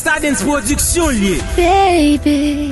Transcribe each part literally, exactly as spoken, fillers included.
Stardens Production l ye. Baby.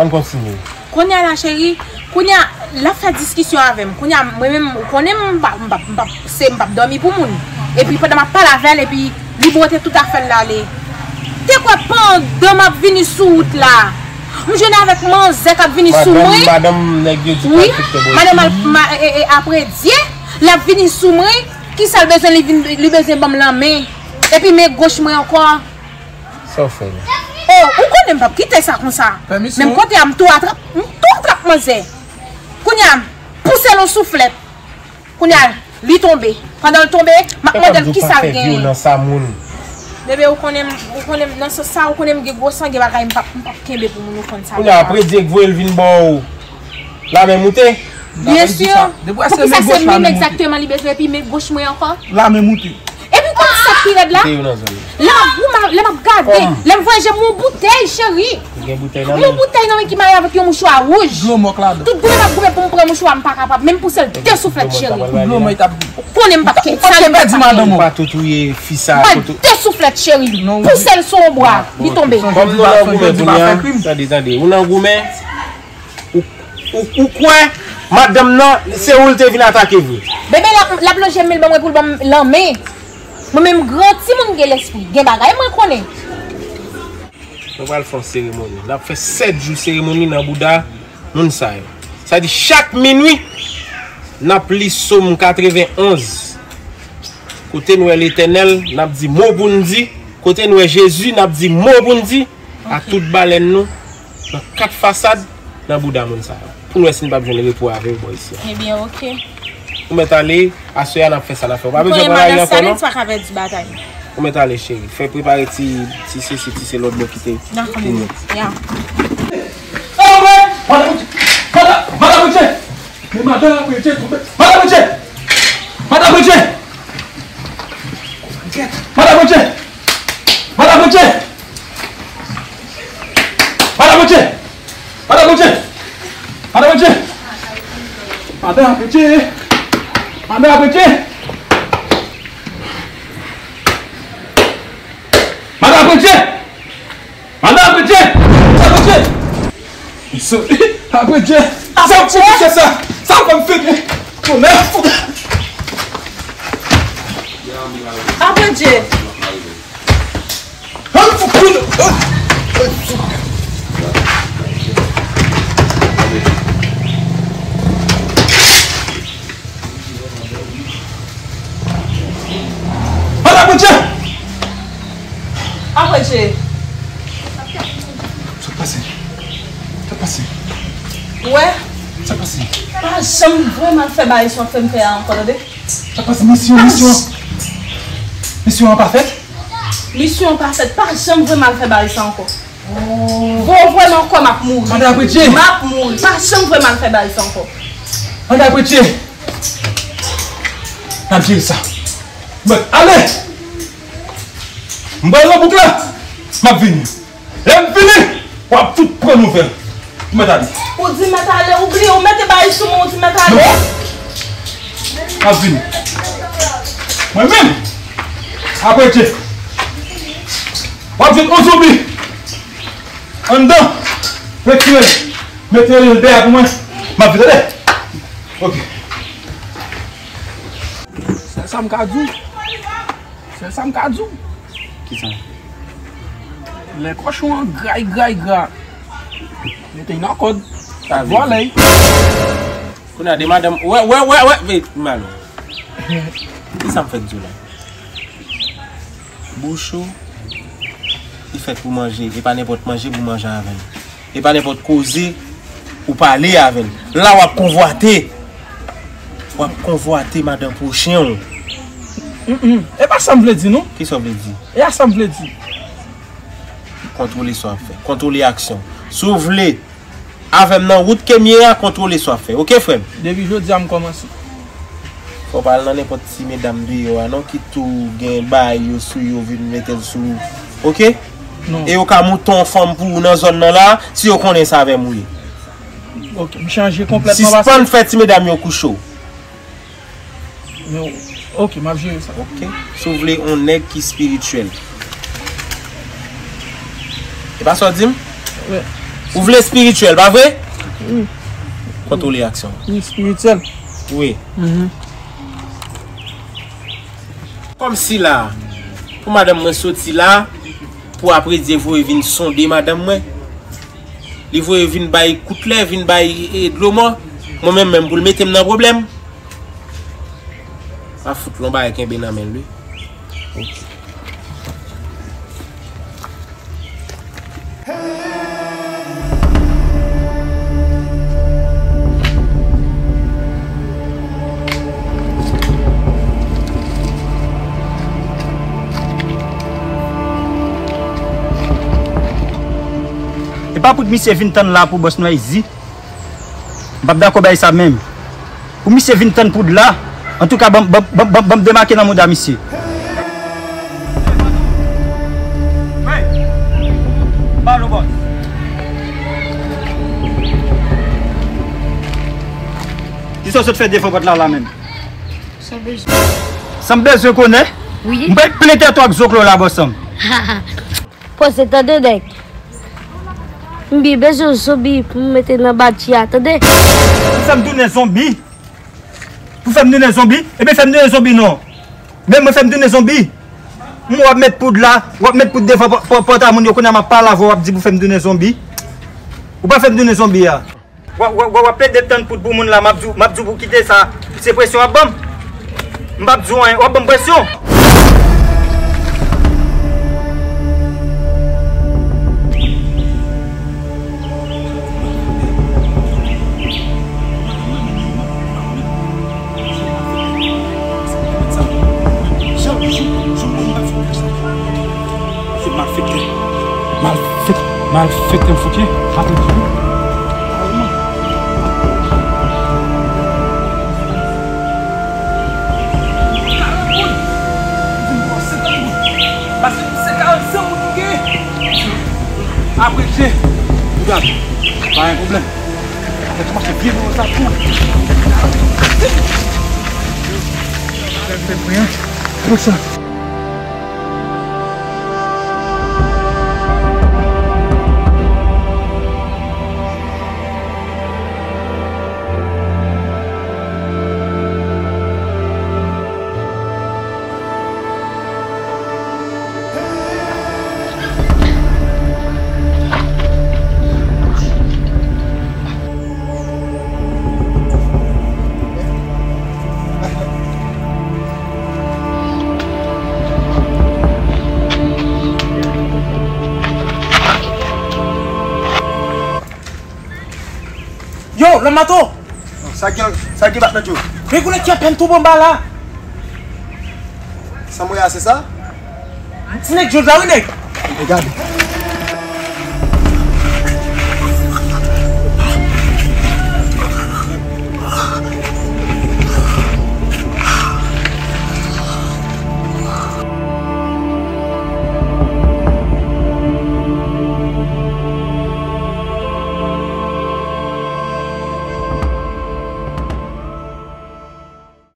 Ann kontinye. Kounye a la, cheri, kounye a, l ap fè diskisyon avè m. Kounye a, mwen menm, ou konnen m pa, m pa, m pa, se, m p ap dòmi pou moun. Epi pandan m ap pale avè l, epi li bwote tout afè l, l ale. Te kwè pandan m ap vini sou wout la, m jwenn avèk manzè k ap vini sou mwen. Madanm, madanm nèg yo di wi, pral fèk fè bòz. Madanm al, ma, e, e, apre Dye, l ap vini sou mwen. Kisa l bezwen, li vin, li bezwen ban m lanmen. Epi men goch mwen ankò. Sa w fè la? Oh, ou konnen m p ap kite sa konsa. Pèmisyon. Menm kote a, m tou atrap, m tou atrap manzè. Kounye a, m pouse l yon souflèt. Kounye a, li tonbe. Pandan l tonbe, m ap mande l kisa l genyen. Bebe, ou konnen m, ou konnen m, nan sans sa, ou konnen m gen gwo san, gen bagay m p ap, m p ap kenbe pou moun, ou konn sa deja. Kounye a, apre Dye k voye l vin ba w, lame moute? Byen si. Poukisa se men goch la, men moute. Egzakteman li bezwen, epi men goch mwen ankò? Lame moute. Epi w konn sa k pi rèd la? Lè m ap goumen, lè m ap gade, lè m voye je m, yon boutèy, cheri. Yon boutèy nan men ki mare avèk yon mouchwa wouj. Dlo mòk ladan. Tout goumen m ap goumen pou m pran mouchwa, m pa kapab. Menm pouse l de souflèt, cheri. Dlo mòk t ap di. Ou konnen m p ap kenbe. Sa l pèdi madanm ou. Pa tou touye fi sa. Ba l de souflèt, cheri. Pouse l sou yon bwa, li tonbe. Kòm nou nan goumen kounye a, tande, tande. Ou nan goumen. Ou, ou, ou kwè madanm nan, se ou l te vin atake vre? Bebe, l ap, l ap lonje men l ban mwen pou l ban m lanmen. Mwen menm gran timoun gen lespri, gen bagay mwen konnen. Nou pral fè yon seremoni. N ap fè sèt jou seremoni nan bouda moun sa yo. Sa di chak minwi, n ap li Sòm katrevenn onz. Kote n wè Letènèl, n ap di mo pou n di. Kote n wè Jezi, n ap di mo pou n di. A tout balèn nou, nan kat fasad, nan bouda moun sa yo. Pou n wè si n p ap jwenn repo avè yo bò isi a. Ebyen, oke. Ou mèt ale, aswè a n ap fè sa n ap fè. Ou pa bezwen pran lari ankò non. Ou mèt ale, cheri. Fè prepare ti, ti sesi, ti se lòt bò ki te. Dakò, bebe. Ya. Madan Bondye! Madan, madan Bondye! Men madan Bondye tonbe! Madan Bondye! Madan Bondye! Madan Bondye! Madan Bondye! Madan Bondye! Madan Bondye! Madan Bondye! Madan Bondye! Madan Bondye! Madan Bondye! Madan Bondye! Apre Dye! Sa pou fè sa! Sa pou m fè! Tonè! Apre Dye! Madan Bondye! Apre Dye! Sa k pase? Sa k pase? Ou wè? Sa k pase? Pa janm vrèman fè bagay sa w ap fè m fè a ankò, tande? Sa k pase? Misyon, misyon. Misyon an pa fèt? Misyon an pa fèt. Pa janm vrèman fè bagay sa ankò. Bon, vrèman ankò, m ap mouri. Madan Bondye! M ap mouri. Pa janm vrèman fè bagay sa ankò. Madan Bondye! N ap jere sa. Mwen, ale! M pral nan bouk la. M ap vini. Lè m vini, w ap tout pran nouvèl. Ou mèt ale. Ou di mèt ale, ou bliye, ou mete bagay sou mwen, ou di mèt ale. Non. M ap vini. Mwen menm, apre Dye, w ap jwenn yon zonbi anndan. Retire l. Mete l dèyè pou mwen. M ap vini, tande. Ok. Sèl sa m ka di w. Sèl sa m ka di w. Kisa? Lè kòchon an gray, gray, gra, mete l nan kòd. Sa vle vòlè. Kounye a de madanm, wè, wè, wè, wè, vle mal. Kisa m fèk di w la? Bouch ou, li fèt pou manje, e pa nenpòt manje pou manje avè l. E pa nenpòt koze ou pale avè l. La w ap konvwate. W ap konvwate madanm pwochen w. Mm, mm. E pa sa m vle di, non. Kisa w vle di? E a sa m vle di. Kontwole sa w ap fè. Kontwole aksyon. Si w vle avè m nan wout ke m ye a, kontwole sa w ap fè. Oke, frè m? Depi jodi a, m kòmanse. Fò w pa al nan nenpòt ti medam deyò a non, ki tou gen bagay yo sou yo, vin mete l sou ou. Oke? Non. E yo ka moute yon fanm pou ou nan zòn nan la, si yo konnen se avè m ou ye. Ok, m chanje konplètman. Sispann fè ti medam yo kouche w. Men, ok, m ap jere sa. Ok. Si w vle yon nèg ki espirityèl. E pa sa w di m? Wi. Ou vle espirityèl, pa vre? Wi. Kontwole aksyon. Wi, espirityèl. Wi. Mhm. Kòmsi la, pou madanm mwen soti la, pou apre Dye voye vin sonde madanm mwen. Li voye vin bay kout lè, vin bay, e, dlo mò. Mwen menm, menm pou l mete m nan pwoblèm. Pa fout lon bagay kenbe nan men l, wi. Ok. E pa pou misye vin tann la pou bòs nou Izi. M p ap dakò bay sa menm. Pou misye vin tann poud la, antouka, ban, ban, ban, ban, ban m demake nan mouda misye. Hey! Pale, bòs. Kisa w sot fè devan pòt la, la menm? Sa bezwen. Sa m bezwen konnen? Wi. M pral plen tèt ou ak zoklo la, bòs an m. Poze tande nèg. M byen bezwen zonbi pou m mete nan badji a, tande. Pou fè m tounen zonbi? Pou fè m tounen zonbi? Ebyen fè m tounen zonbi non. Men mwen fè m tounen zonbi. M w ap met poud la, w ap met poud devan pò-, pò-, pòt a moun yo, kounye a m ap pale avè w, w ap di pou fè m tounen zonbi. Ou pa fè m tounen zonbi a. W ap, w ap, w ap plede tann poud pou moun la, m ap di w, m ap di w pou kite sa. Se presyon w ap ban m. M p ap di w anyen, w ap ban m presyon. Se malfektè. Malfektè. Malfektè, fouke. Atè. Pase pou se karannsenk moun nou gen. Apre je. Ou gade. Pa gen pwoblèm. Fè kòmanse byen nan sa tou. Fè, fè byen. Konsa. Yo, Lanmato! Sa gen, sa gen bat nan Djo? Men kounye ki apèn tou bon ba la. Sa mwen a, se sa? Ti nèg Djo la, wi, nèg. E gade.